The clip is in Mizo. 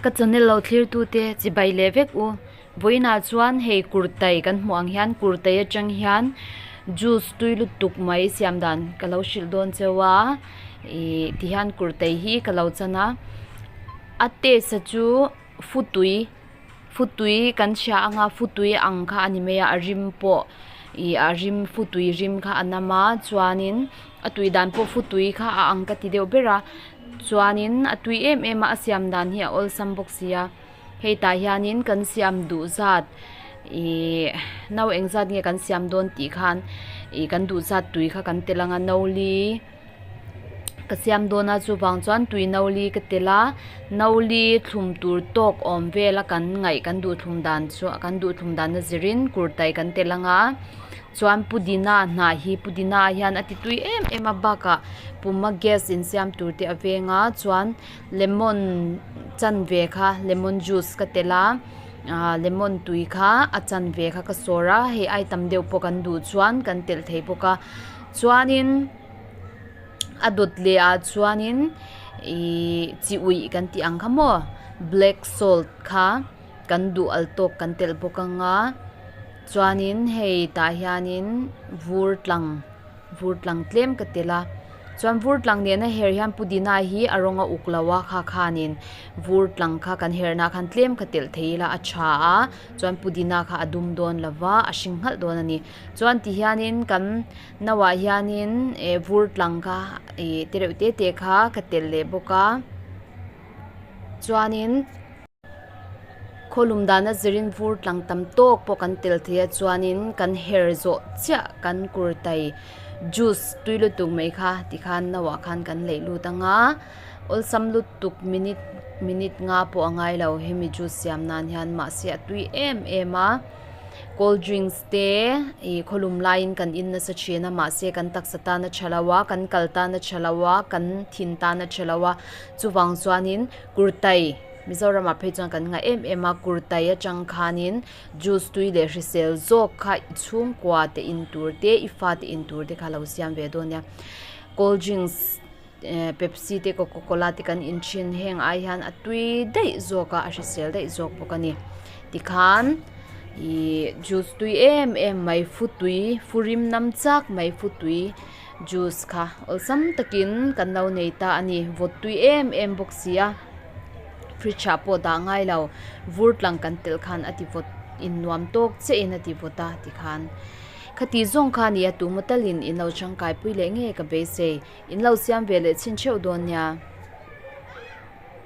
Ka channel lo thlir tu te chibai leh vek u. Vawiinah chuan hei kurtai kan hmuh ang hian kurtai atang hian juice tui lutuk mai siam dan ka lo hrilh dawn cheu a ih tihian kurtai hi ka lo chan a a taste a chu futui futui kan hria anga futui ang kha a ni mai a a rim pawh ih a rim futui rim kha a nam a chuanin a tui dan pawh futui kha a ang ka ti deuh ber a chuanin a tui em em a a siam dan hi a awlsam bawk sia hei tah hianin kan siam duh zat ihh no engzat nge kan siam dawn tih khan ih kan duh zat tui kha kan tel ang a no li ka siam dawn a chuvang chuan tui no li ka tel a no li thlum tur tawk awm vel a kan ngaih kan duh thlum dan chu kan duh thlum dan a zirin kurtai kan tel ang a. Chuan pudina hnah hi pudina ah hian a ti tui em em a bakah puma gas insiam tur te a veng a chuan lemon chanve kha lemon juice ka telh a ahh lemon tui kha a chanve kha ka sawr a hei ai tam deuh pawh kan duh chuan kan telh thei bawk a chuanin a dawt leh ah chuanin ihh chi uih kan tih ang kha maw black salt kha kan duh al tawk kan telh bawk anga. Chuanin hei tah hianin vur tlang vur tlang tlem ka tel a chuan vur tlang nena her hian pudina hi a rawng a uk lo a kha khanin vur tlang kha kan herna khan tlem ka telh thei ila a tha a chuan pudina kha a dum dawn lo va a hring nghalh dawn a ni chuan ti hianin kan no ah hianin eh vur tlang kha ih te reuh te te kha ka telh leh bawk a chuanin. Khawlum dana zirin vur tlang tam tawk pawh kan tel thei a chuanin kan her zawh chiah kan kurtai juice tui lutuk mai kha tikhan no ah khan kan leih lut ang a awlsam lutuk minute minute nga pawh a ngai lo hemi juice siam nan hian mahse a tui em em a cold drinks te ih khawlum laiin kan in nasa thin a mahse kan taksa tan a tha lo a kan kal tan a tha lo a kan thin tan a tha lo a chuvang chuanin kurtai. Mizoramah phei chuan kan ngah em em a, kurtai atang khanin juice tui leh hrisel zawk kha i chhungkua te in tur te i fate in tur te kha lo siam ve dawn nia. Cold drinks eh pepsi te coca cola te kan in thin heng ai hian a tui daih zawk a a hrisel daih zawk bawk a ni. Tikhan ih juice tui em em mai futui furim nam chak mai futui juice kha awlsam takin kan lo nei ta a ni vawt tui em em bawk si a fridge ah pawh dah ngai lo vur tlang kan telh khan a ti vawt in nuam tawk chiah in a ti vawt a tikhan khati zawng kha a ni a tu maw talin in lo tangkai pui leh nge ka beisei in lo siam ve leh chhin theuh dawn nia.